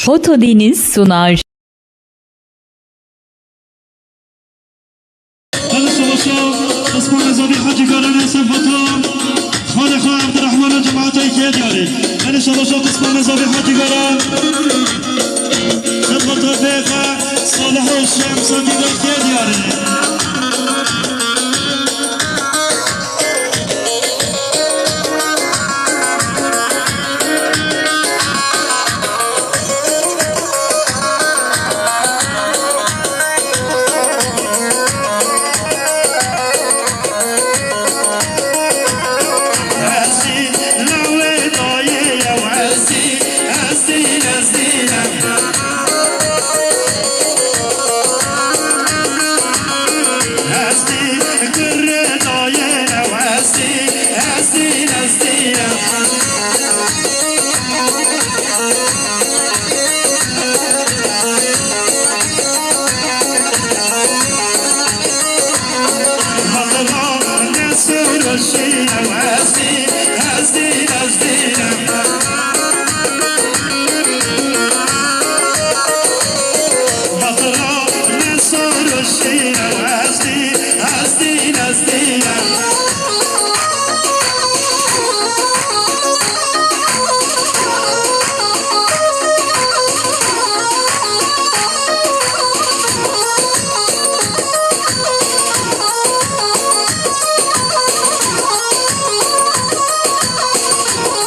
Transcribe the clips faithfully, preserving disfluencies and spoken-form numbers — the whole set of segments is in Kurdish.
Foto Deniz sunar. Belê şabaşa Osman Ezadî Hacî Garan, Esef Vatan, xalê xwe Evdirehman û cemaetê kê diyarê. Belê şabaşa Osman Ezadî Hacî Garan, Esef Vatan, bêxe Salih û Şemsa Dîda kê diyarê.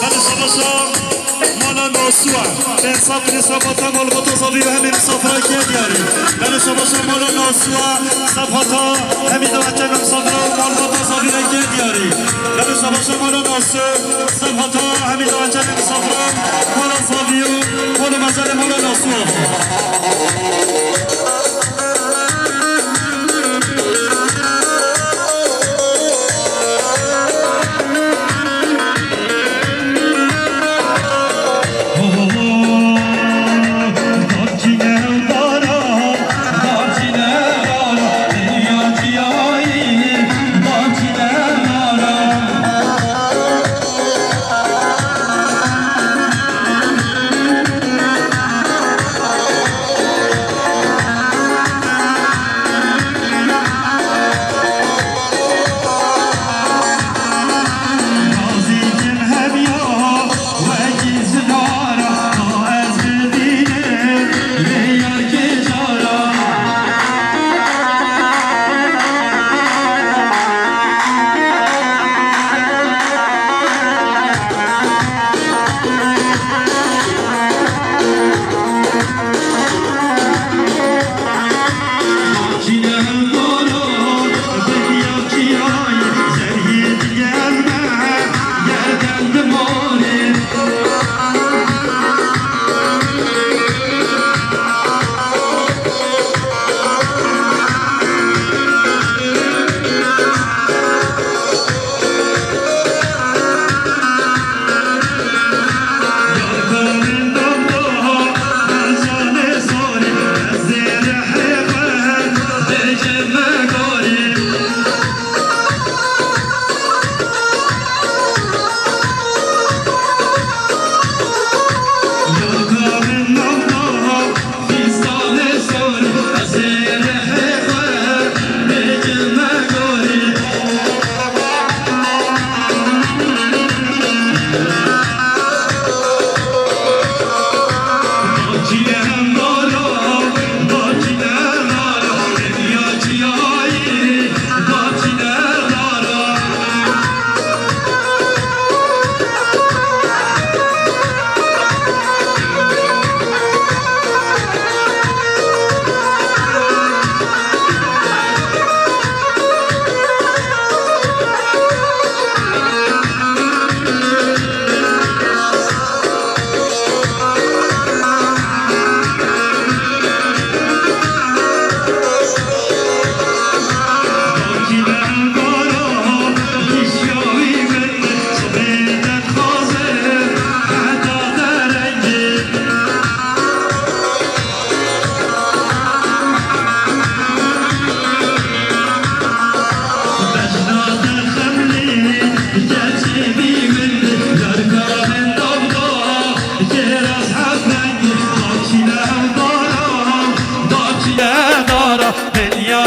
Belê şabaşa mala Nasuha. Pênc sed Yunus Rabata malbata zavî ve hemî misafira kê diyarî. Belê şabaşa mala Nasuha. Sefhata hemî daveçe ve misafira malbata zavî ve kê diyarî. Belê şabaşa mala Nasu. Sefhata hemî daveçe ve misafira mala zavî û mala mezelê mala Nasuha.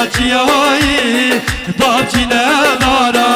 Çiyayî, dapçîne dara.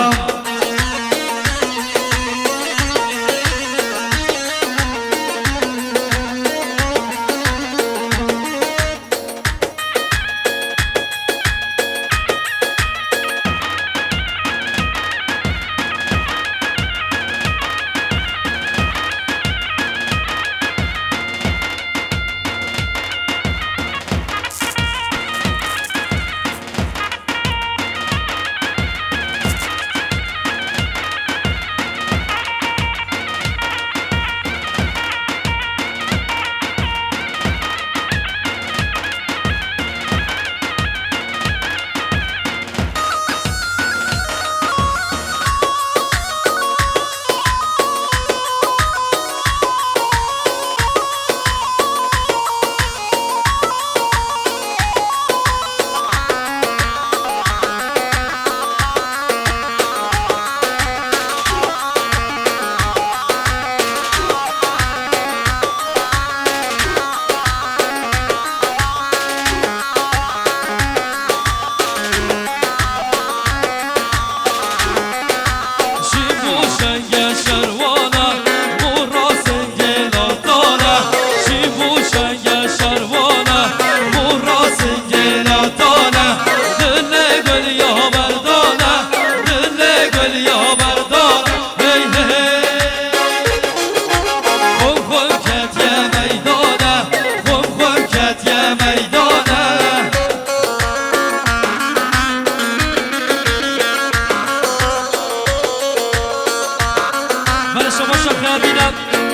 Belê şebaşa xêr bîne,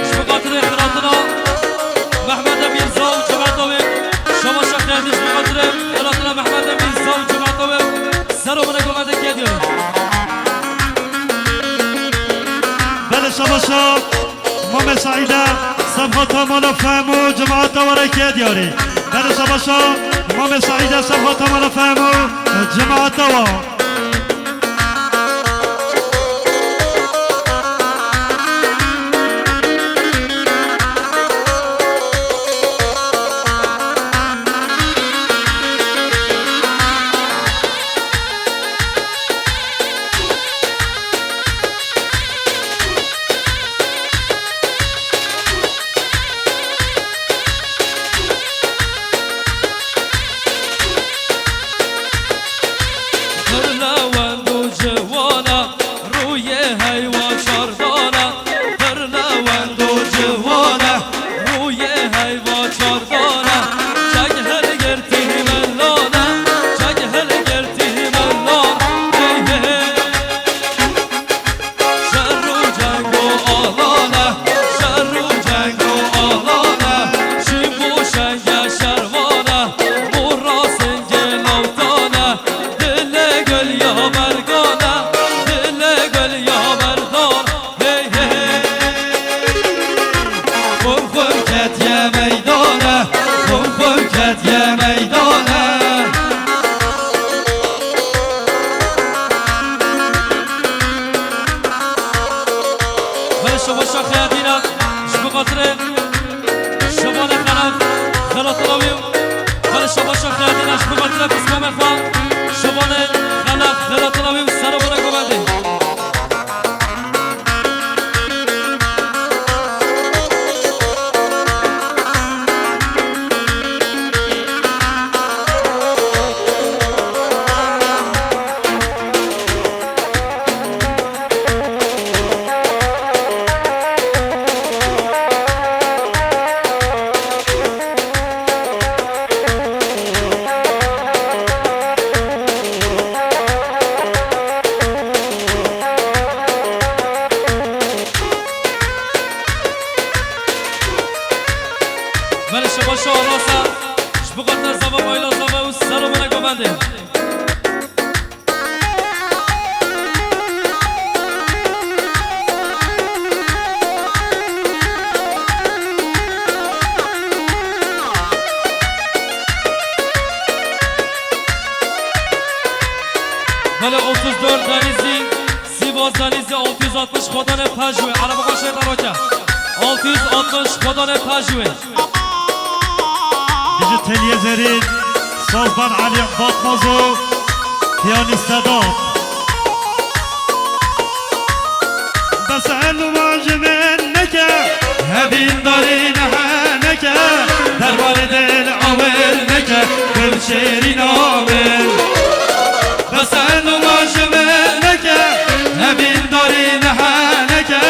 ji bo xatirê xiratina Mehmet Emîr Za û cemaeta wê. Şebaşa xêr dî ji bo xatirê xiratina Mehmet Emîr Za û cemaeta wê. Sero bine govendê kê diyorê. Belê şebaşa Mamê Seîde, Sefhata mala fehm û cemaeta were kê diyarî. Belê şebaşa Mamê Seîde, Sefhata mala fehm û cemaeta wa. Pir lewend û ciwana, rûyê heywa çardana. Pir lewend û ciwana, rûyê heyva çardana. Çek hilgirtî melana, çek hilgirtî melana. Hey, hey, hey. Şer û ceng û alane, şer û ceng û alane, şîn bû şenge şervane, bû rasingê lawtane, dilê gul ya mergane, dilê gul ya merdan, hey, hey, hey. Xum xum ketiye meydane, xum xum ketiye meydane. Belê şebaşa xeyatîna ji bo xatirê şebanê xelef xelatila wî û belê şebaşa xeyatîna ji bo xatirê piskamê xwe şebanê xelef xelatila wî û sero bine govendê. Belê şebaşa rasa ji bo xatirê zava mayla zava û sero bine govendê. Belê otuz dört Denizli, Sivas Denizli altı yüz altmış Kodanê Pejwê. Araba başlayın Daroke. Altı yüz altmış Kodanê Pejwê. Dijî Teliye Zerîn, Sazban Elî Batmaz û piyanîst Sedat. Bes elo ji min neke, hevîndarî nehe neke, dermanê dil awir neke, gul şêrîna min. Bes elo ji min neke, hevîndarî nehe neke,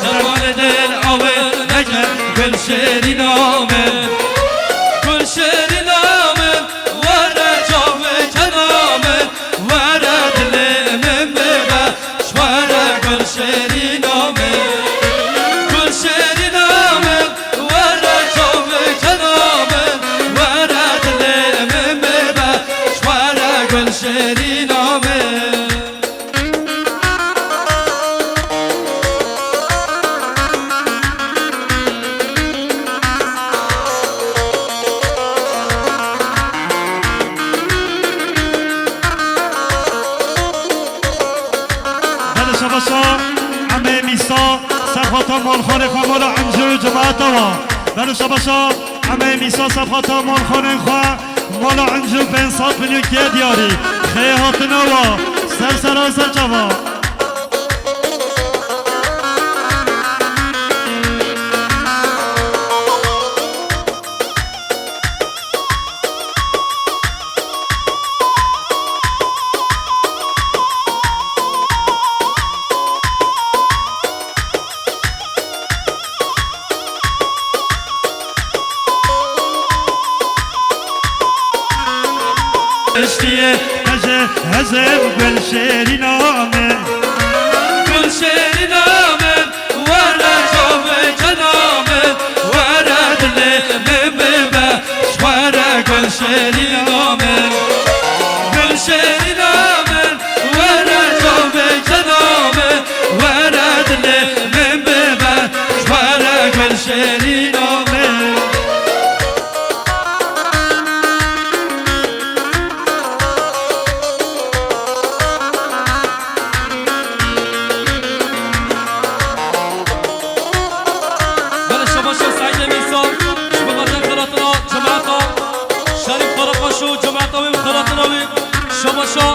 dermanê dil awir neke, gul şêrîna min. Gul şêrîna min, were çavê kena min, were dilê min bibe, ji were gul şêrîna min. Gul şêrîna min, were çavê kena min, were dilê min bibe, ji were gul şêrîna min. Belê şebaşa, emê Mîsa, serxwata malxanê xwe mala Encû cemaeta wa. Belê şebaşa, emê Mîsa, serxwata malxanên xwe mala Encû pênc sed milyon kiye diyarî. Xê hatina wa, ser sera ser çava. Piştiyê heze hezem gul şêrîna min. Gul şêrîna min, were çavê kena min, were dilê min bibe, ji xwe re gul şêrîna min. Gul şêrîna min, were çavê kena min, were dilê min bibe, ji xwe re gul şêrîna min. Belê şebaşa Seîdê Mîsa, ji bo xatir xiratina cemaeta Şerîf Karakaş û cemaeta wî û xiratina wî. Şebaşa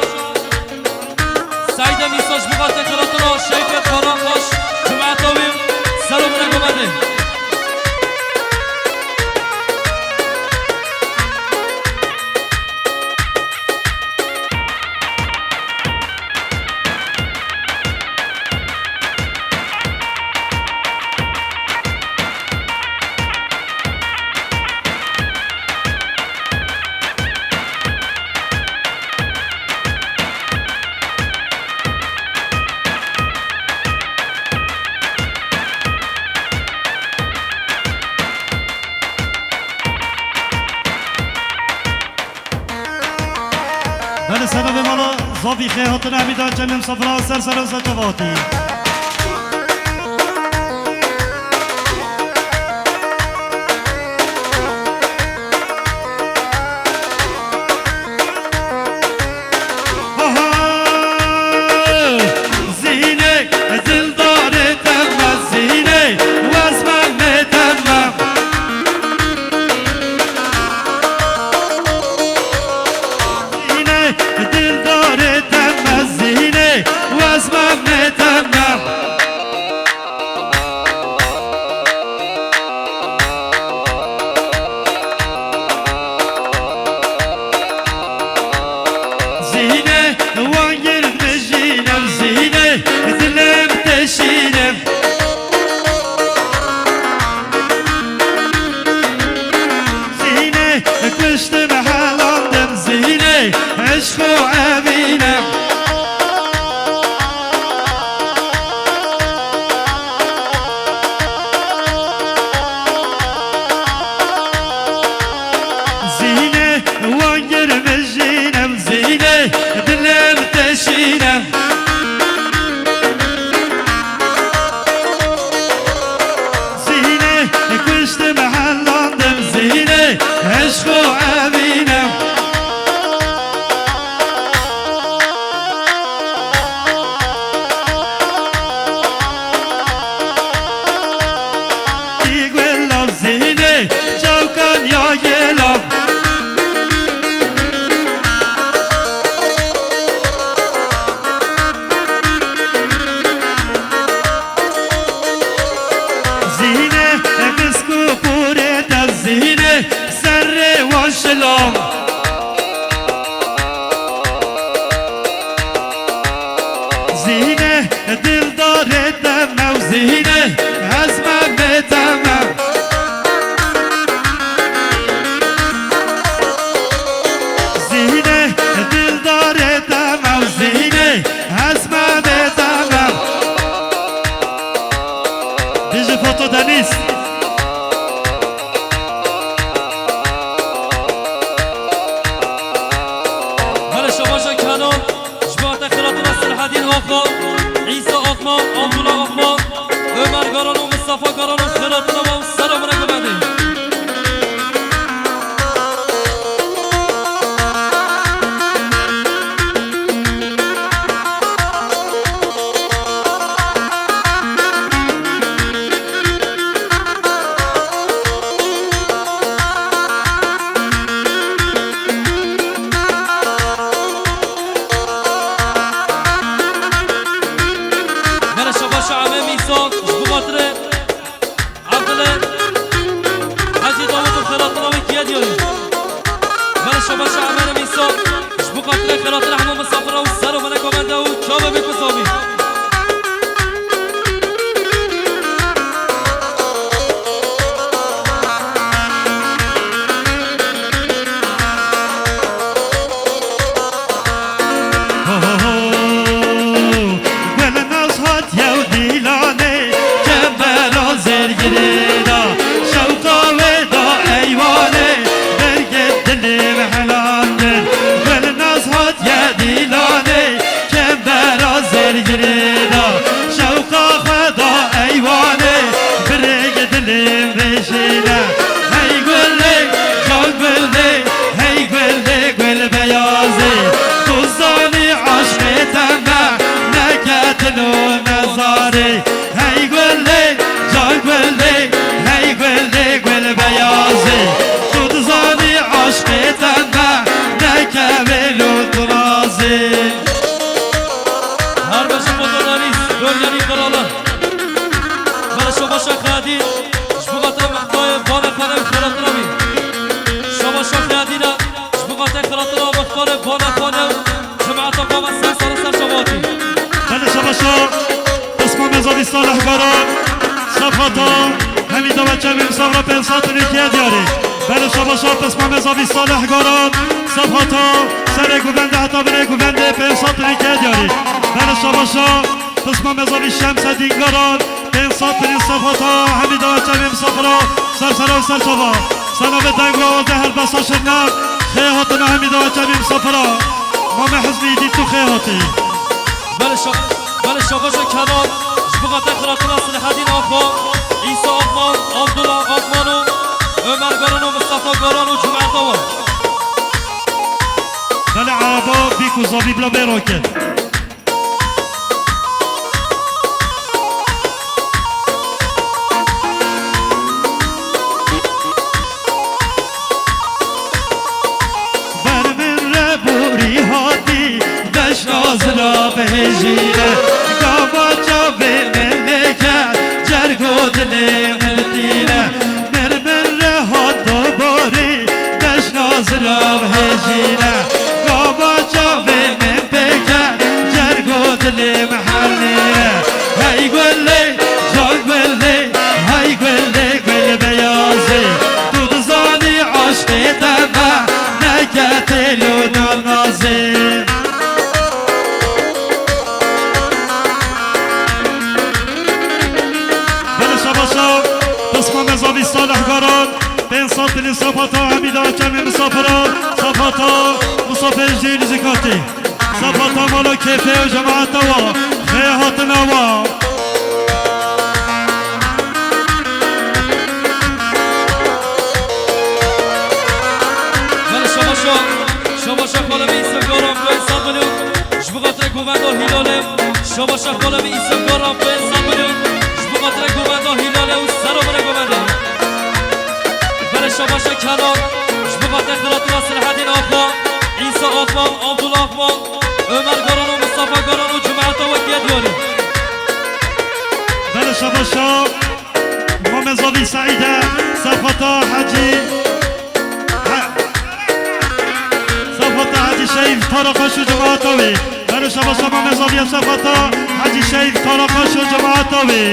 Seîdê Mîsa, ji bo xatir xiratina Şerîfê Karakaş, cemaeta wî, selo min re gomedê. Belê sedefê mala Zavî xê hatin Emîdan Cemîl Misafira ser ser ser çava hatî. Aha! Zînê dildarê te me, zînê wez me nê te me. Zînê dildarê te me, zînê wez me nê te me. Zîne dildarê te mewzîne, ez me bêdeme. Zîne dildarê te mewzîne, ez me bêdeme. Bijî Foto Deniz. Belê şabaşa Kenan, ji bo te xiratina Selhedîn Axa, Îsa Akman, Abdullah Akman, Ömer Garan û Mustafa Garan û xiratina wan ser amine gumedê. Belê şabaşa Eme Mîsan, ji bo xatirê Evdilê Hecî Dawid û xêratina wî kiye diyarî. Belê şabaşa Eme Mîsan, ji bo xatirê xêratina hemû misafira û ser û bineka bende û çavê bê ku zavî. Ho, ho, ho. Gulnaz hatiye û dîlanê, kembera zêrgirê da, şewqa wê da eywanê, bergê dilê me helandin. Gulnaz hatiye dîlanê, kembera zêrgirê da, şewqa xwe da eywanê, birêg dilê vêjîne. Hey gulê, can gulê, hey gulê, gul beyazê. Tu zanî aşqê te me neketin û nezarê. Hey gulê, can gulê, hey gulê, gul beyazê. Tu dizanî aşqê te me nekevê lo tu razê. Her beşe Foto Deniz, bölgenin kralı. Belê şabaşa Xedî, ji bo xatirê mextayê, banê xanê û xêratina wî. Şabaşa Xedî ne, ji bo xatirê xêratina mextayê, banê xanê û cemaeta xwe me ser sare ser şabatî. Belê şabaşa Pismamê Zavî Salih Garan, sefhata hemî dawa çemê misafira pênc sed û nîkiye diyarî. Belê şabaşa Pismamê Zavî Salih Garan, sefhata serê guvende heta binê guvendê pênc sed û nîkiye diyarî. Belê şabaşa Pismamê Zavî Şemsedîn Garan, pênc sed û nî sefhata hemî dawa çemê misafira ser sere û ser çava. Senavê deng û awazê helbesta şirne, xê hatina hemî dawa çemê misafira. Mamê Hizmî dît tu xê hatî. Belê şa-, belê şabaşa Kenan, ji bo xatirê xiratina Silahedîn Axa, Îsa Akman, Abdullah Akman û Ömer Garan û Mustafa Garan û cemaeta wan. Belê ereba bîk û zavî bila bê roket. Ber min re borî hatî, beşna zilav hêjî re. Gava çavê min lêke, cergo dilê min tîne. Mir min re hat do borî, beşna zilav hêjî re. Gava çavê min pêke, cergo dilê min hernî re. Hey gulê, can gulê, hey gulê, gul beyazê. Tu dizanî aşqê te me neke têl û nanazê. Belê şabaşa, Pismamê Zavî Salih Garan, pênc sed binî sefhata hemî dawa çemê misafira, sefhata Musa Feyzî Nizîkatî, sefhata mala Kêfê û cemaeta wa, xê hatina wa. Belê şabaşa, şabaşa xalê me Îsem Garan, pênc sed binî. Ji bo xatirê govenda Hîlalê, şabaşa xalê me Îsem Garan pênc sed binî. Ji bo xatirê govenda Hîlalê û sera binê govendê. Belê şabaşa Kenan, ji bo xatirê xiratina Silahedîn Axa, Îsa Akman, Abdullah Akman, Ömer Garan û Mustafa Garan û cemaeta wekî ye diyarî. Belê şabaşa Mamê Zavî Seîde, sefhata Hecî, He-, Karakaş û cemaata wê. Belê şabaşa Mamê Zavî, Sefata Hecî Şehîd Karakaş û cemaata wê.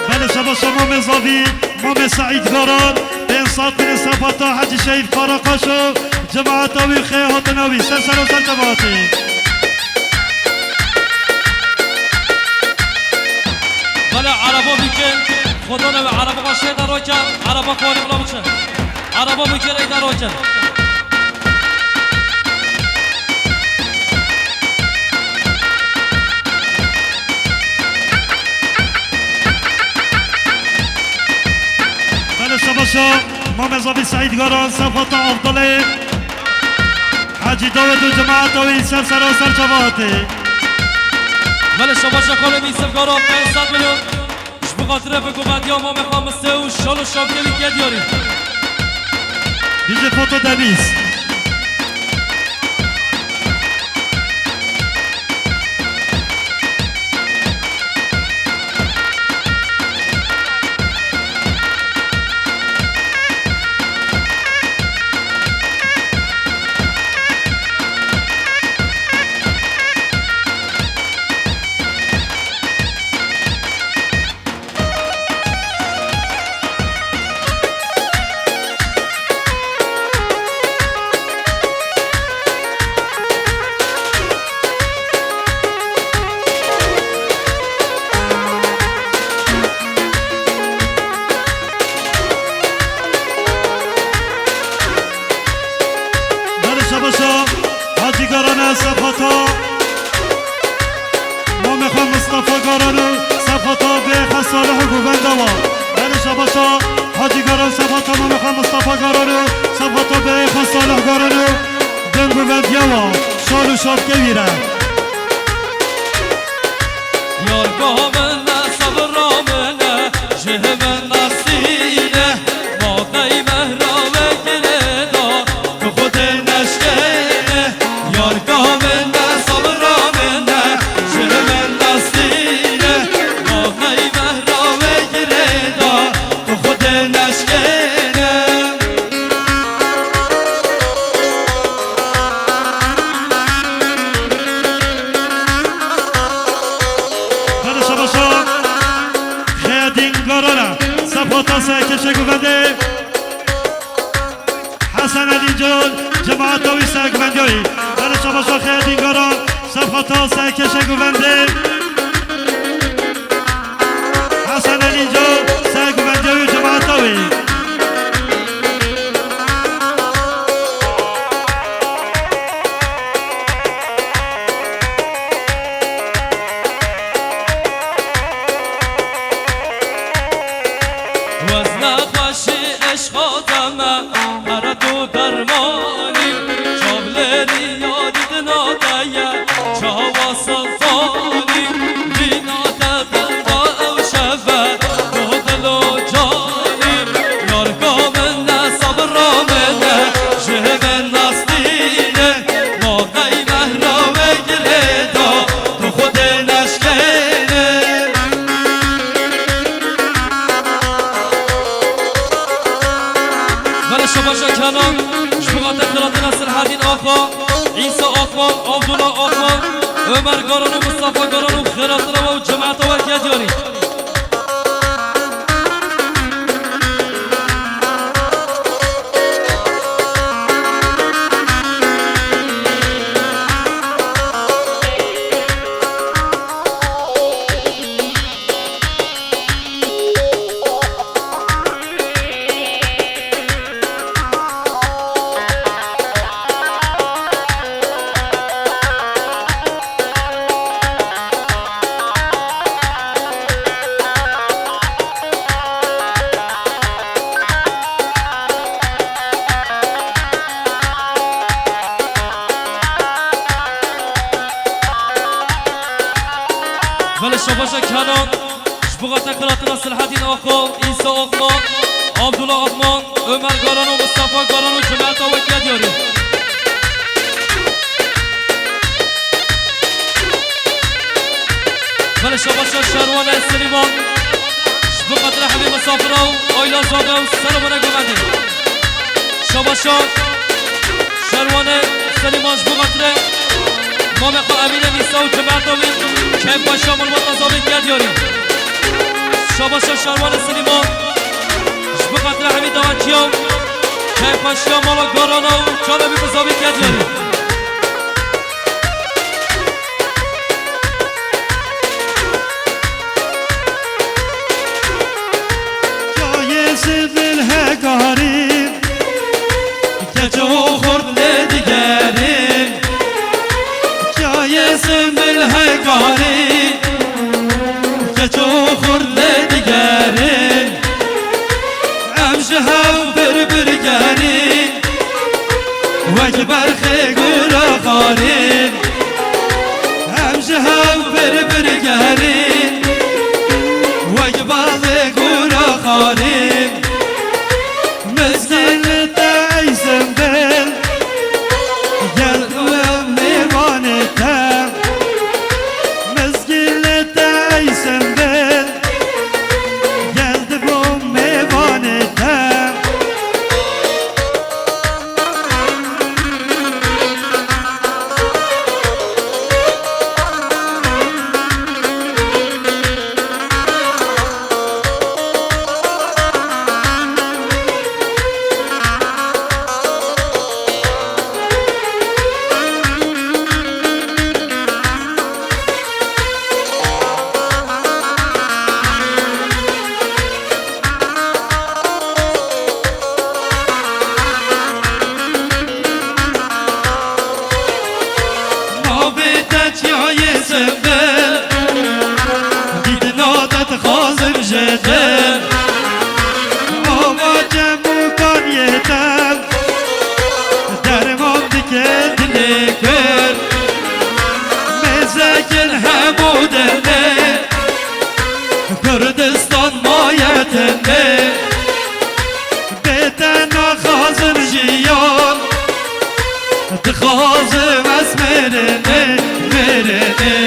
Belê şabaşa Mamê Zavî, Mamê Seîd Garan, pênc sed bin Sefata Hecî Şehîd Karakaş û cemaata wî, xêr hatina wî, ser ser û ser cemaatê. Belê ereba bike, Xwedana wê ereba xwe şêda roke, ereba xwe were bila biçe. Ereba bike reyda roke. Belê şabaşa Mamê Zavî Seîd Garan, Sefata Avdalê, Hecî Dawid û cemaata wî, ser ser û ser cemaatê. Belê şabaşa Xalê Mîsif Garan, pênc sed milyon. Ji bo xatire biguvendiya Mamê xwe Mistê û şal û şavkê wî ke diyarî. Bije foto Denîz. Belê şabaşa Hacî Garan e, Sefata Mamê xwe Mistefa Garan û Sefata bê xwe Salih û govenda wa. Belê şabaşa Hacî Garan, Sefata Mamê xwe Mistefa Garan û Sefata bê xwe Salih Garan û bin govendiya wa. Şal û şavkê wî re. Yar gava min e, sebra min e, ji min nastîne, ma qey mehra we girêda, tu xwe dê neşkêne. Yar gava min e, sebra min e, ji min nastîne, ma qey mehra we girêda, tu xwe dê neşkêne. Belê şabaşa Xeyedîn Garana, Sefata Serkeşe Guvendê. Hesen Edîncan, cemaata wî, serguvendiyayî. Belê şabaşa Xeyedîn Garan, Sefata Serkeşe Guvendê. Hesen Elînco, serguvendê wî, cemaata wî. Wezne xweşî eşqa te me, here tu dermanî, çavlerî ya dîtina te ye, çawa Siltanî, dîna te benda ew şeve, bo dil û canî, yarka min e, sebra min e, ji min nastîne, ma qey mehra we girêda, tu xwe dê neşkêne. Belê şabaşa Kenan, ji bo xatir xiratina Silhedîn Axa, Îsa Axa, Abdullah Axa, Ömer Garan û Mustafa Garan û xêratina we û cemaeta we ke diyarî. Belê şabaşa Kenan, ji Bixate xiratina Silhedîn Axo, Îsa Axo, Abdullah Akman, Ömer Garan û Mustafa Garan û cemaeta wekî ya diyarî. Belê şabaşa şerwane Silîman, ji bo xatira hemî misafira û aîla zade û selamane govendê. Şabaşa şerwane Silîman ji bo xatire mamê xwe Emînê Nîsa û cemaeta wî keyf xweşiya malbata zavê kê diyarî. Şabaşa şerwane Silîman ji bo xatire hemî daweçiya keyf xweşiya mala Garana û çavê wî bi zavê kê diyarî. Kayê zibil hekarî, keç û xurt lê digerî. Kayê zibil hekarî, keç û xurt lê digerî. Em ji hev bir bir gerî. Wek berxê gura xarîn, em ji hev bir bir gerîn. Wek balê gura xarîn, mizgîn li te ey sembel, gel em mêvanê te. Mizgîn li te ey sembel, gel dibûm mêvanê te. Navê te çiyayê sembel, dîtina te dixwazim ji te. Ava cem û kaniyê te, derman dike dilê kir. Mêzekin hemû demê, Kurdistan maye tenê. Bê te naxwazim jiyan, dixwazim ez mêrênê, mêrênê.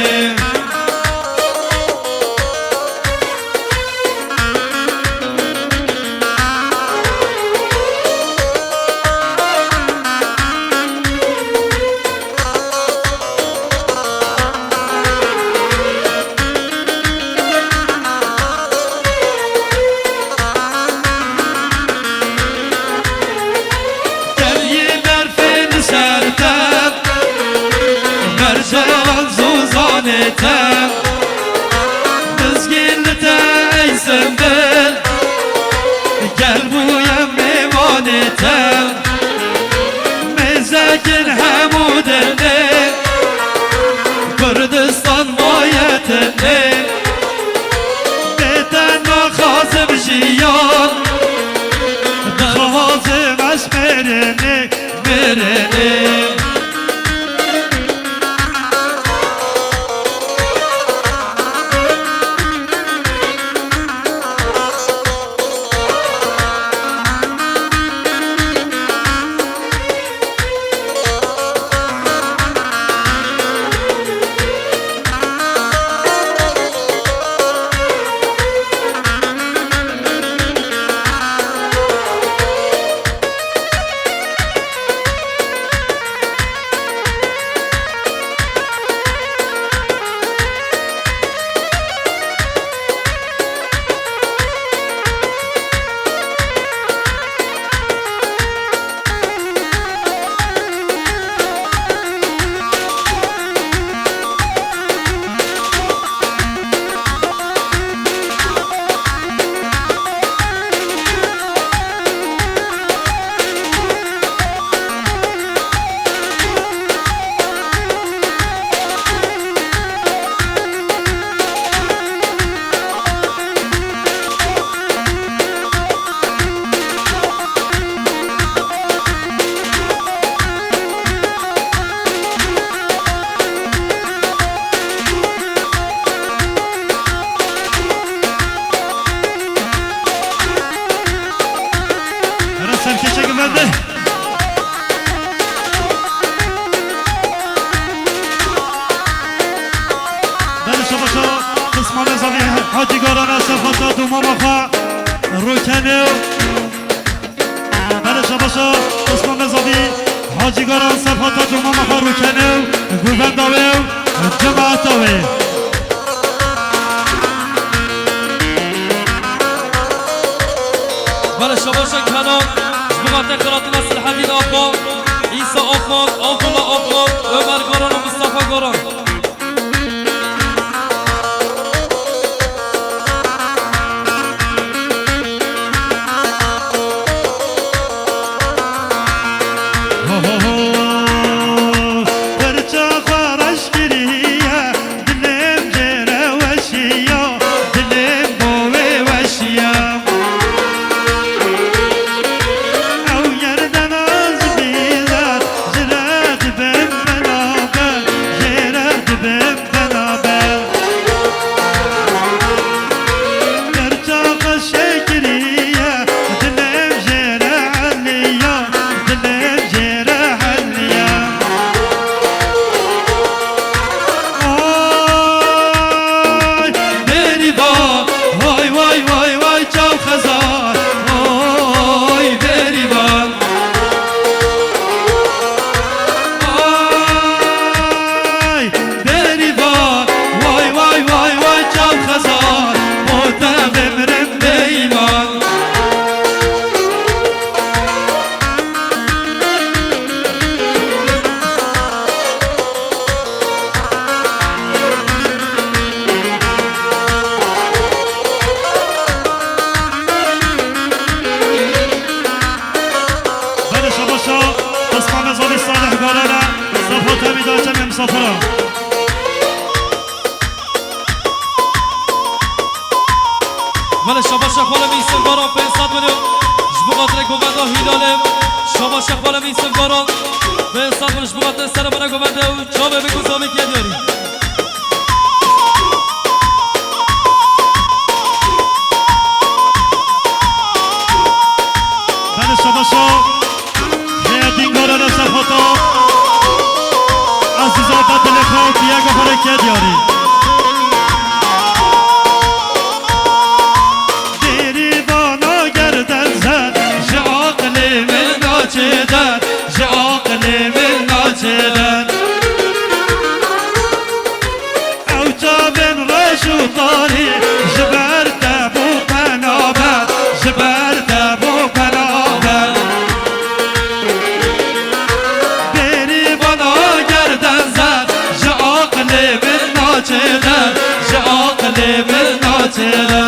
Gel yê berfê li ser te, mercan zozanê te. Mizgîn li te ey sembel, gel bûye mêvanê te. Mêzekin hemû demê, Kurdistan maye tenê. Bê te naxwazim jiyan, dixwazim ez mêrênê, mêrênê. Domama xwe rûkenê û belê şabaşa Osman Mezabî, Hacî Garan, Sefata domama xwe rûkenê û govenda wê û cemaeta wê. Belê şabaşa Kenan, ji bo xatir xiratina Silhedîn Apo, Îsa Apo, Abdullah Apo, Ömer Garan û Mustafa Garan. Ho, ho, ho. Pirça xwe reş kiriye, dilêm jê re weşiya, dilêm bo wê weşiya. Ew yerdena zibî de, ji re dibim belaber, jê re dibim belaber. Pirça xwe şekiriye, dilêm jê re heliya, dilêm jê re heliya. Ay, bêrîvan, vay, vay, vay, vay, çav xezan, ay, bêrîvan. Ay, bêrîvan, vay, vay, vay, vay, çav xezan, bo te bimirim bêîman. Belê şabaşa Osman Mezalî Salih Garana, Safa Temî da çemê misafira. Belê şabaşa xalê min Yusuf Garan, pênc sed milyon ji bo xatirê govenda Hîlalê. Şabaşa xalê min Yusuf Garan, pênc sed milyon ji bo xatirê serê min govende û çavê min ku zavî kê diyarî. Belê şabaşa Heye dîngara re serxota. Ezîza bedilê xwe û piyega xwe re ke diyarî. Bêrîvana gerden zer, ji aqilê min naçê der, ji aqilê min naçê der. Ew çavên reş û tarî ji ber te bû penaber, ji ber te bû penaber. Bêrîvana gerden zer, ji aqilê min naçêre, ji aqilê min naçêre.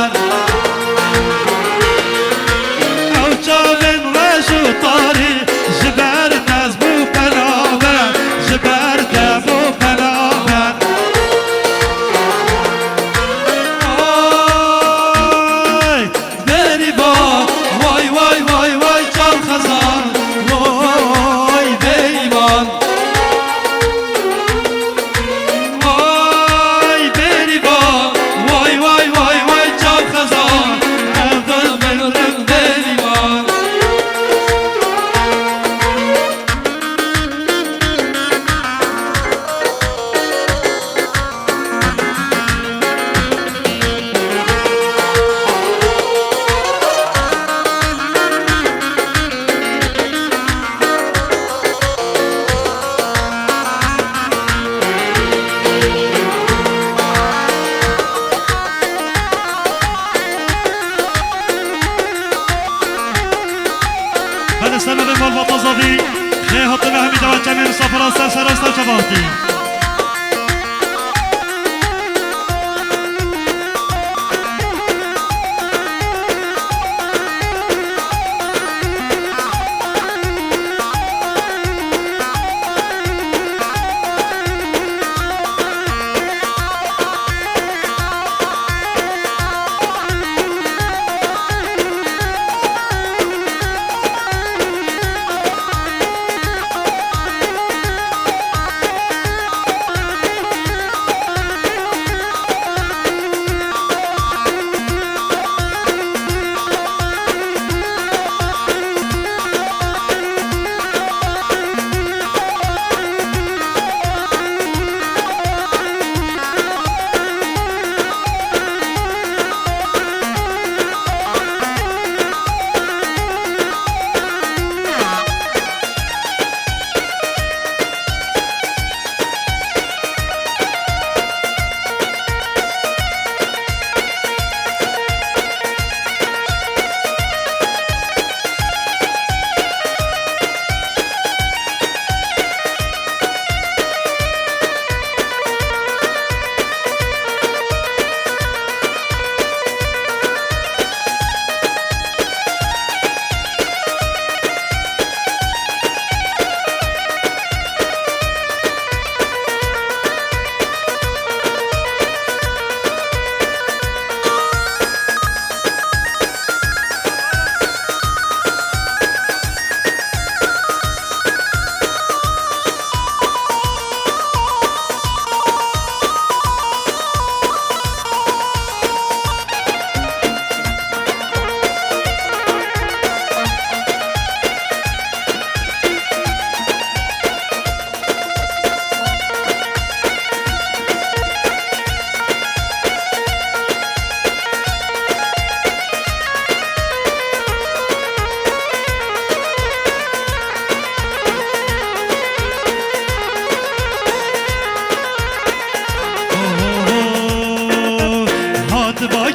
Ew çavên reş û tarî ji ber te bû penaber, ji ber te bû penaber. Ay, bêrîvan, vay, vay, vay, vay, çav xezan, vay, bêrîvan. Vay, bêrîvan, vay, vay, vay, vay,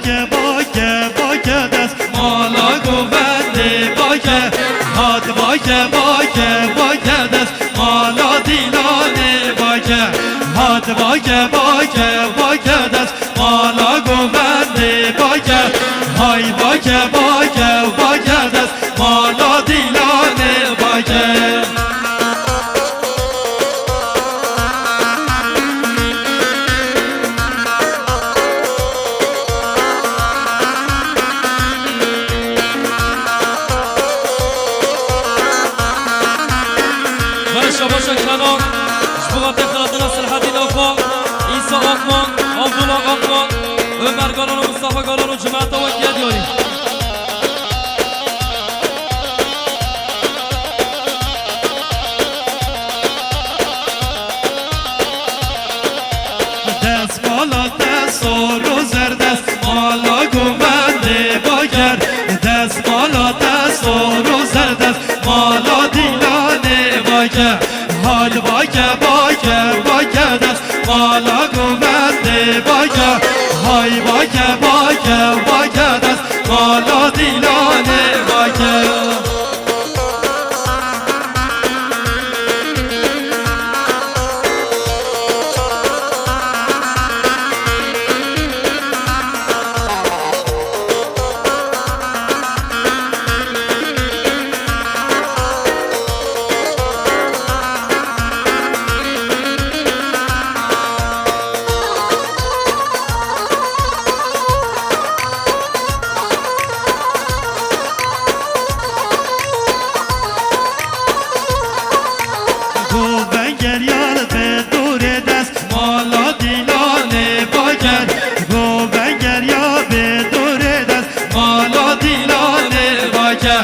Bake, bake, dest mala govendê bake. Hat bake, bake, bake, dest mala dîlanê bake. Hat bake, bake, bake, dest mala govendê bake. Hay bake, bake, bake, dest mala dîlanê bake. Bere şabaşa Kenan, ji bo xatirê xelatîna Selahaddîn Axa, Îsa Akman, Abdullah Akman, Ömer Galan û Mustafa Galan û cemaeta wekî Diyarî. Destmala te sor û zerdest, mala govendê baker. Destmala te sor û zerdest, mala dîlanê baker. Hal bake, bake, bake dest, mala govendê bake. Hay bake, bake, bake dest, mala dîlanê bake. Govengeriya bi dorê dest, mala dîlanê baker. Govengeriya bi dorê dest, mala dîlanê baker.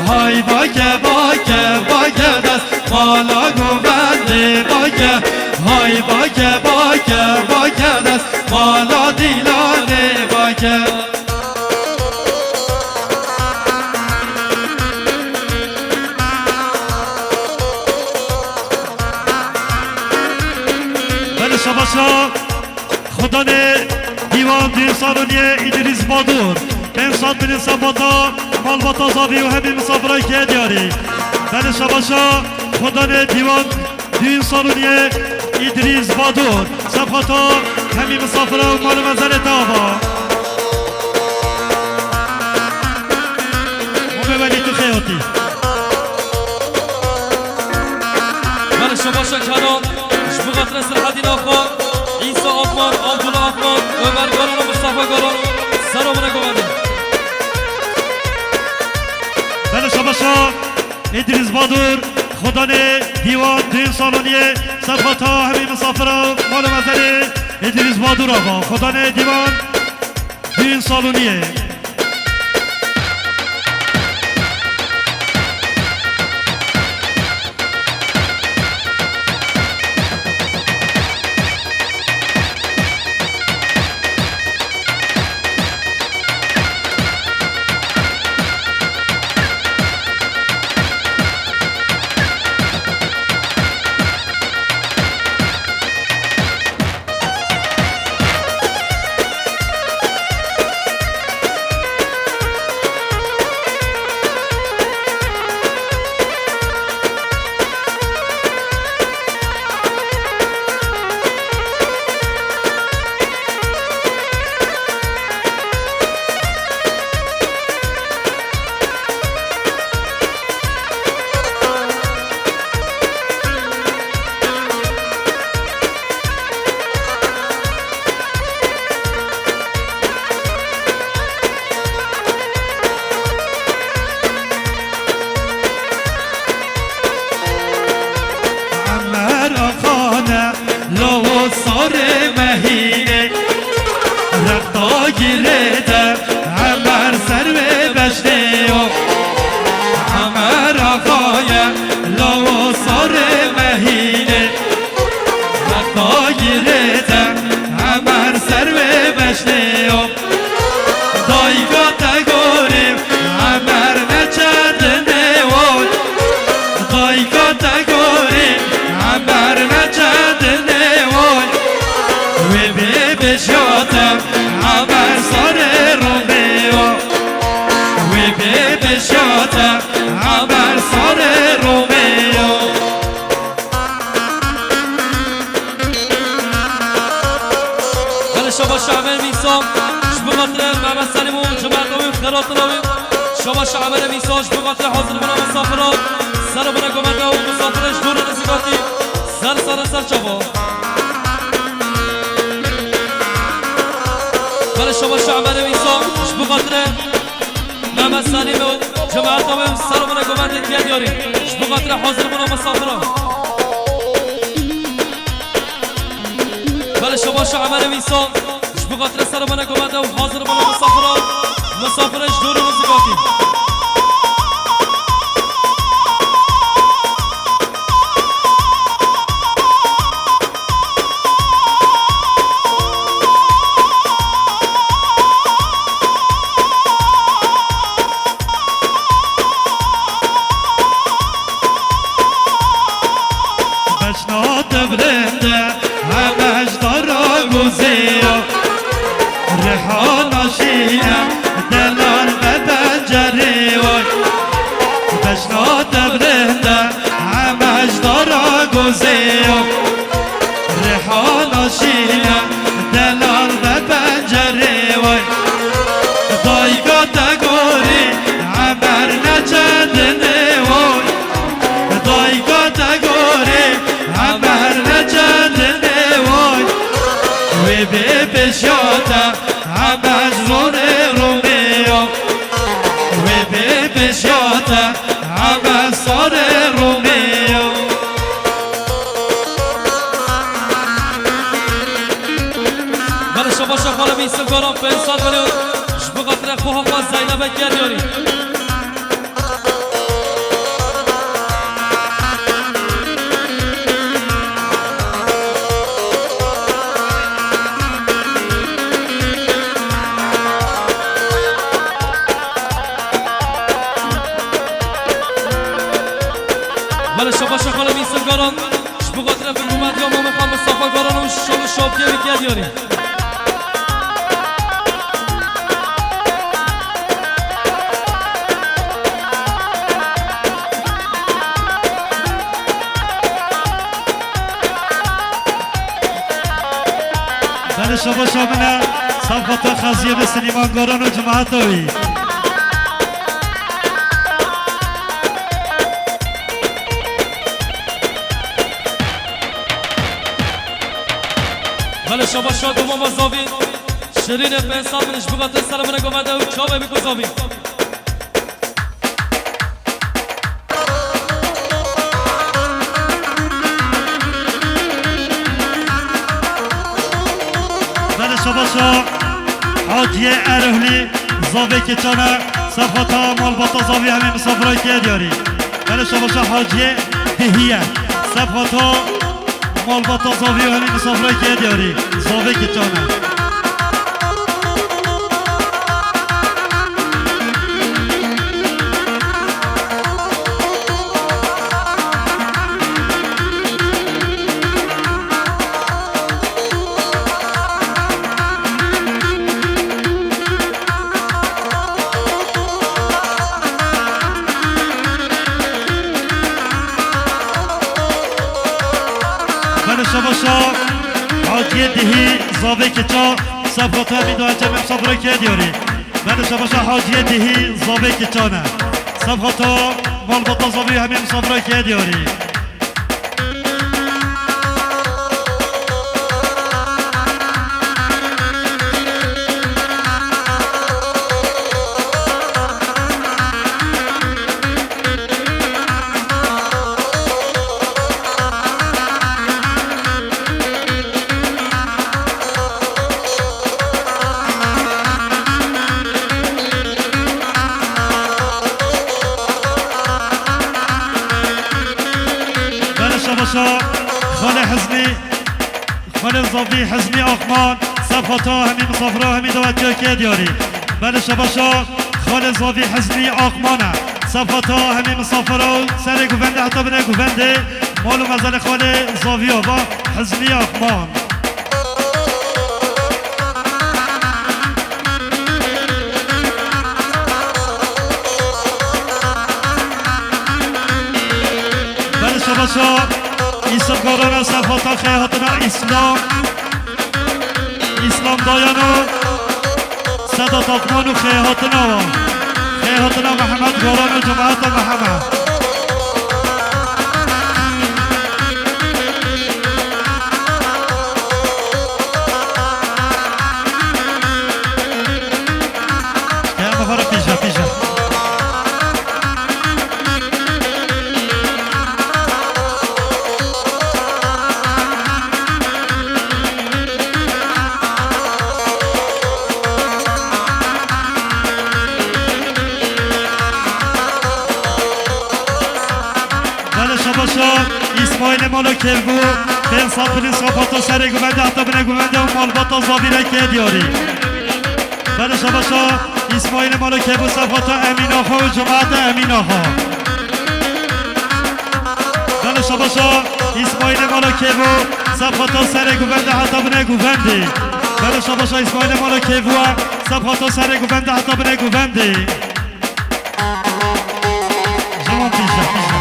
Hay bake, bake, bake dest, mala govendê baker. Hay bake, bake, bake dest, mala dîlanê baker. Belê şabaşa xudanê dîwan dîn saloniyê Îdrîs Badur. Pênc sed bin sabata malbata zavî û hemî misafirayê ke diyarî. Belê şabaşa xudanê dîwan Düğün saloniyê Îdrîs Badur, sefata hemî misafira û mal û mezelê te ava. Homê welî tu xêr hatî. Belê şabaşa Kenan, ji bo xatirê Selahaddîn Axa, Îsa Akman, Abdullah Akman, Ömer Galan û Mustafa Galan, ser û bire govendê. Belê şabaşa Îdrîs Badur, xudanê dîwan düğün saloniyê, sefata hemî misafira û mal û mezelê Îdrîs Badur ava, xudanê dîwan düğün saloniyê. Emer Axane, lawo sarê mehînê, rexta girê de Emer ser wê beşnê yo. Emer Axaye, lawo sarê mehînê, rexta girê de Emer ser wê beşnê yo. Dayka te gorî, Emer neçe dinê woy. Dayka te gorî, Emer neçe dinê woy. Wê bê bêjiyate, Emer sarê Şaban Şaban Mîsa, ji bo xatirê Mehmet Selîm û cemaeta wî û xêratina wî. Şaban Şaban Mîsa, ji bo xatirê hazir bûna misafiran. Ser bûne govende û misafirê ji dûr û nizîkatî. Ser, ser, ser çava. Belê Şaban Şaban Mîsa, ji bo xatirê Mehmet Selîm û cemaeta wê û ser bûne govendê tiye diyarî. Ji bo xatirê hazir bûna misafiran. Belê Şaban Şaban Mîsa, ji bo xatirê ser bûne govende û hazir bûna misafiran. Misafirê ji dûr û nizîkatî. Beşna te bilind e, heme ji dara gozê ya. Rihana şîne, delal ve pencerê way. Beşna te bilind e, heme ji dara gozê ya. Rihana şîne, delal ve pencerê way. Dayka te gorî, emer neçe dinê way. Dayka te gorî, emer neçe dinê way. Wê bê pêşiya te, emer zonê Romê ya. Wê bê pêşiya te, emer sarê Romê ya. Belê şabaşa xalê Mîsim Goran pênc sed milyon ji bo xatirê xwe hapa Zeynebê kir diyarî. Belê şabaşa xalê Mîsim Goran. Ji bo xatirê hikûmetiya Mamê xwe Mistefa Goran û şal û şapkê wî kir diyarî. Belê şabaşa min e, Safata Xeziyê bi Silîman Goran û cemaeta wî. Belê şabaşa domama zavî. Şirînê pênc sed milyon ji bo xatirê serê min e govende û çavê biko zavî. Belê şabaşa Haciyê Erohlî zavê keçan e, Safata malbata zavî hemî misafiran kiriye diyarî. Belê şabaşa Haciyê Dihî ye, Safata malbata zavî û hemî misafiran kiriye diyarî. Zavê keçan e. Belê şabaşa Haciyê Dihî zavê keça Safata hemî dua çemê misafiran kiriye diyarî. Belê şabaşa Haciyê Dihî zavê keçan e. Safata malbata zavî hemî misafiran kiriye diyarî. Belê şabaşa xalê Hizmî, xalê zavî Hizmî Akman, Safata hemî misafira hemî dawetiya kiriye diyarî. Belê şabaşa xalê zavî Hizmî Akman e. Safata hemî misafira û serê guvende heta binê guvendê mal û mezelê xalê zaviya va Hizmî Akman. Belê şabaşa Îslam Garana Safata xehatina Îslam. Îslam Dayano, Sedat Akman û xêhatina wa. Xêhatina Mihemed Goran û cemaeta Mihemed. Keyama xwe re pîje, pîje. Belê şabaşa Îsmaîlê Malo Kevbû, pênc sed pilîn safata serê guvendê heta binê guvendê û malbata zavîrekê diyarî. Belê şabaşa Îsmaîlê Malo Kevbû safata Emîn Axa û cemaeta Emîn Axa. Belê şabaşa Îsmaîlê Malo Kevbû safata serê guvendê heta binê guvendê. Belê şabaşa Îsmaîlê Malo Kevbû safata serê guvendê heta binê guvendê. Ji wan pêşe, pêşe.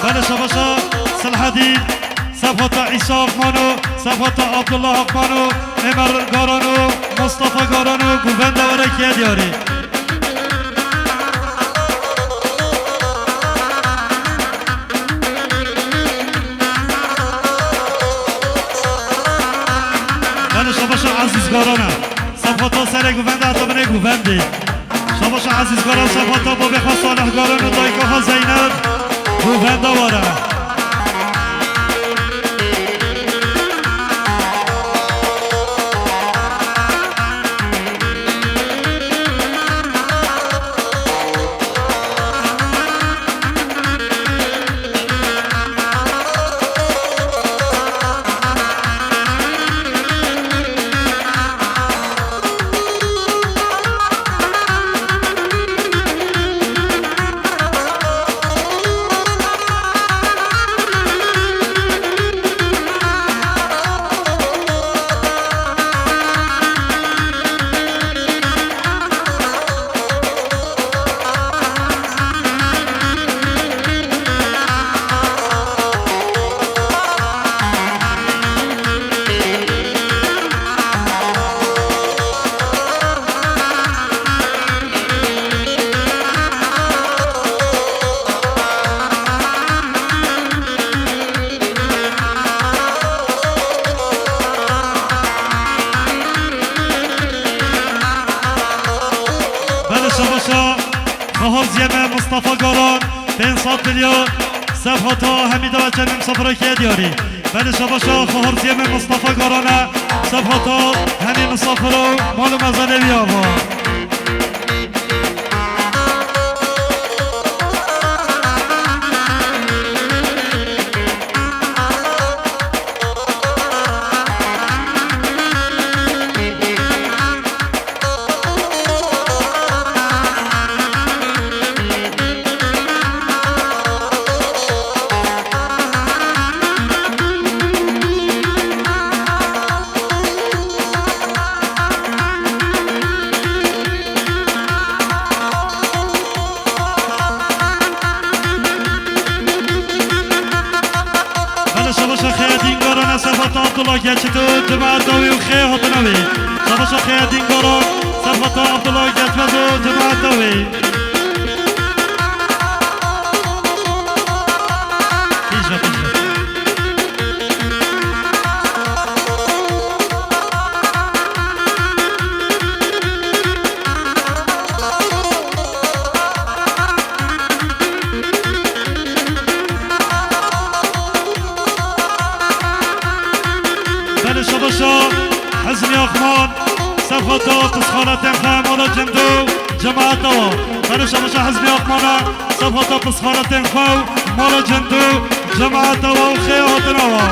Belê şabaşa Selhedîn, safata Îsa Akman û safata Abdullah Akman û Emer Garan û Mustafa Garan û guvenda were kiye diyarî. Belê şabaşa Ezîz Garan e. Safata serê guvenda heta binê guvendê. Şabaşa Ezîz Garan, safata babê xwe Salih Garan û dayika xwe Zeynep. Guvenda were. Belê şabaşa xeharziyê me Mustafa Garan, pênc sed milyon, sefhata hemî daweçe min safira kiye diyarî. Belê şabaşa xeharziyê me Mustafa Garan e, sefhata hemî misafir û mal û mezelê wî ava. Şabaşa Xeyedîn Garan, Serfeta Abdullah Geçit û cemaeta wî û xê hatina wî. Şabaşa Xeyedîn Garan, Serfeta Abdullah Geçmez û cemaeta wî. Pêş ve, pêş ve. Belê şabaşa Hizmî Akman, Serfeta Pisxanetên xwe, mala Cindû, cemaeta wa. Belê şabaşa Hizmî Akmana, Serfeta Pisxanetên xwe, mala Cindû, cemaeta wa û xê hatina wa.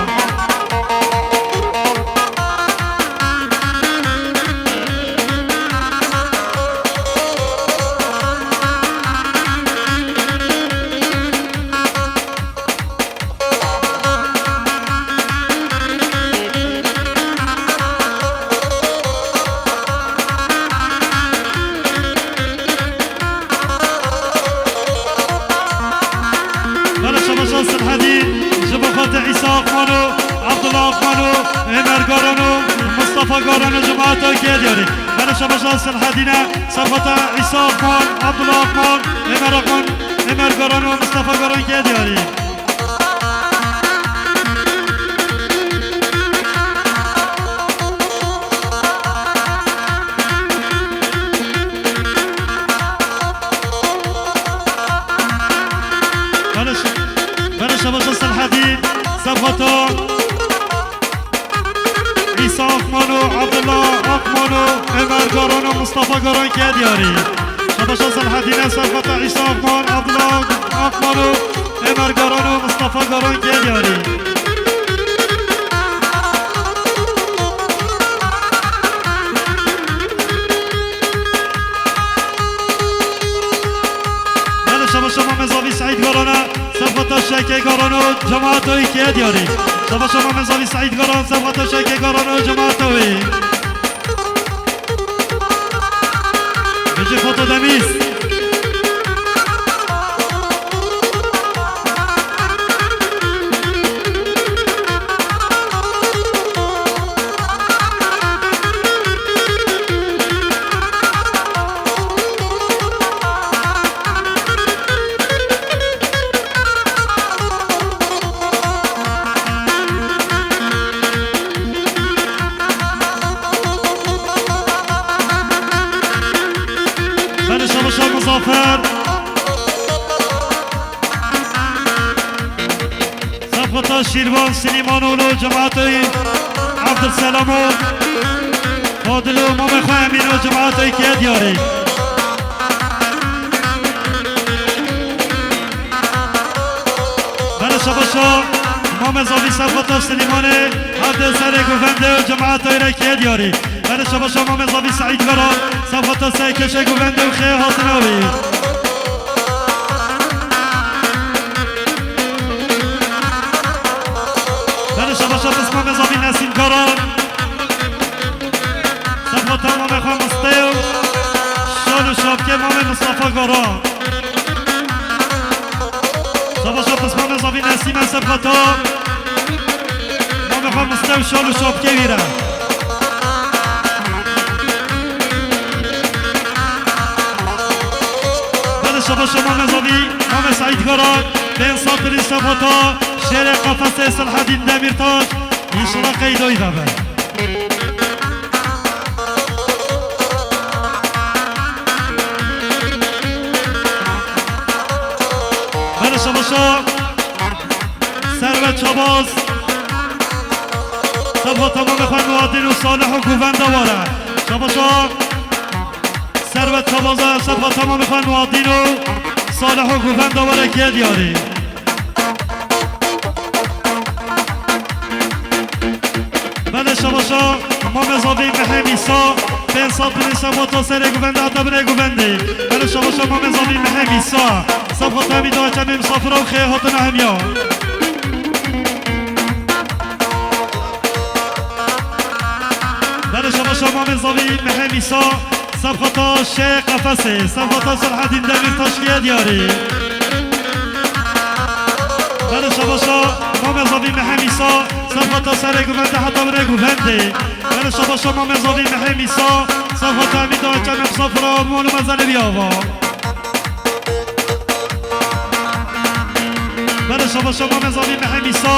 Belê şabaşa Silhedî, ji bo xatir Îsa Akman û Abdullah Akman û Êmer Garan û Mustafa Garan û cemaeta kê diyarî. Belê şabaşa Silhedîne, Serfeta Îsa Akman, Abdullah Akman, Êmer Akman, Êmer Garan û Mustafa Garan kê diyarî. Belê ş-, belê şabaşa Selhedîn, Serfeta Îsa Akman û Abdullah Akman û Êmer Garan û Mustafa Garan kê diyarî. Şabaşa Selhedîne, Serfeta Îsa Akman, Abdullah Akman û Êmer Garan û Mustafa Garan kê diyarî. Belê şabaşa Mamê Zavî Seîd Garan e, Serfeta Şekê Garan û cemaeta wî kê diyarî. Şabaşa Mamê Zavî Seîd Garan, Serfeta Şekê Garan û cemaeta wî. Bêje Foto Demîz. Belê şabaşa Muzafer. Serfeta Şîrvan Silîmanoğlu, cemaetê Evdilselam û Fadil û mamê xwe Emîn û cemaetê kê diyarî. Belê şabaşa Mamê Zavî Serfeta Silîmanê, Evdê Serê Govendê û cemaetê re kê diyarî. Belê şabaşa Mamê Zavî Seîd Garan, Serfeta Serkeşê Govendê û xê hatina wî. Belê şabaşa Pismamê Zavî Nesîm Garan. Serfeta Mamê xwe Mistê û şal û şapkê Mamê Mistefa Garan. Şabaşa Pismamê Zavî Nesîme, Serfeta Mamê xwe Mistê û şal û şapkê wî re. Belê şabaşa Mamê Zavî, Mamê Seîd Garan, bên sed birî Serfeta Şêrê Qefesê Selhedîn Demîrtaş, înşallah qeydoyî de be. Belê şabaşa Servet Çabaz, Serfeta Mamê xwe Nuadîn û Salih û Govenda ware. Şabaşa Servet Çabaz, Serfeta Mamê xwe Nuadîn û Salih û Govenda ware kê diyarî. Belê şabaşa Mamê Zavî Mehê Mîsa, pênc sed bin Serfeta Serê Govenda heta binê Govendê. Belê şabaşa Mamê Zavî Mehê Mîsa, Serfeta Hemîda Çemê Misafira û xê hatina hemiya. Belê şabaşa Mamê Zavî Mehê Mîsa, Serfeta Şêrê Qefesê, Serfeta Selhedîn Demîrtaş kê diyarî. Şabaşa Mamê Zavî Mehê Mîsa, sefata serê guvende heta binê guvendê. Belê şabaşa Mamê Zavî Mehê Mîsa, sefata Emîda Çemê Misafira, mol û mezelê bî ava. Belê şabaşa Mamê Zavî Mehê Mîsa,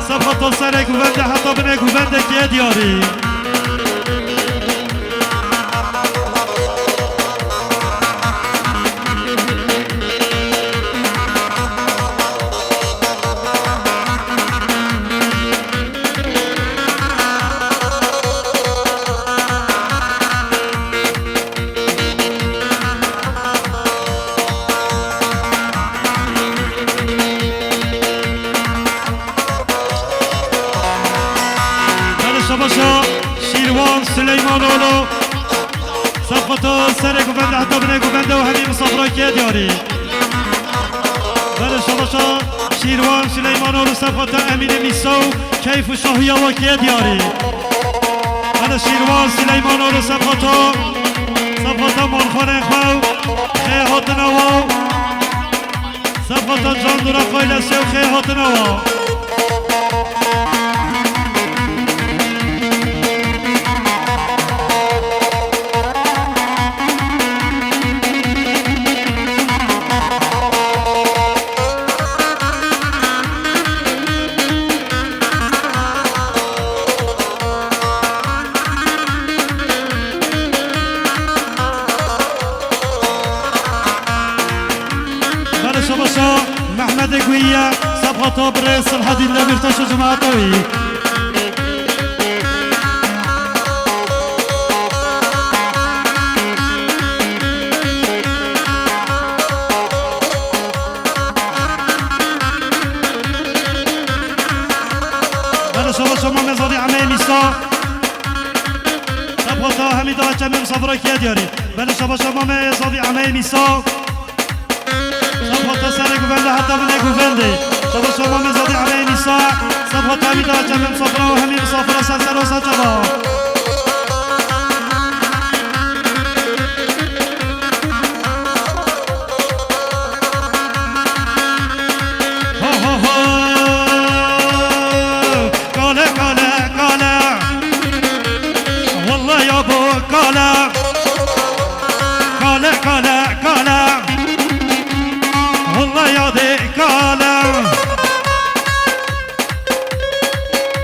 sefata serê guvende heta binê guvendê kê diyarî. Belê şabaşa Şîrwan Süleymanoglu. Sefata serê guvende heta binê guvende û hemî misafira kê diyarî. Belê şabaşa Şîrwan Süleymanoglu, sefata Emînê Mîsa û keyf û şahiya wa kê diyarî. Belê Şîrwan Süleymanoglu, sefata, sefata malxanê xwe û xê hatina wa. Sefata can dûra xwe lê sê û xê hatina wa. Belê şabaşa Mehmedê Guyiye, sefata birê Silhedîn Demîrtaş û cemaeta wî. Belê şabaşa Mamê Zavî Emeyê Mîsa. Sefata hemî da çemê misafira kê diyarî. Belê şabaşa Mamê Zavî Emeyê Mîsa. Sefata serê guvende heta binê guvendê. Şabaşa Mamê Zavî Emeyê Mîsa. Sefata hemî da çemê misafira û hemî misafira ser ser û ser çava.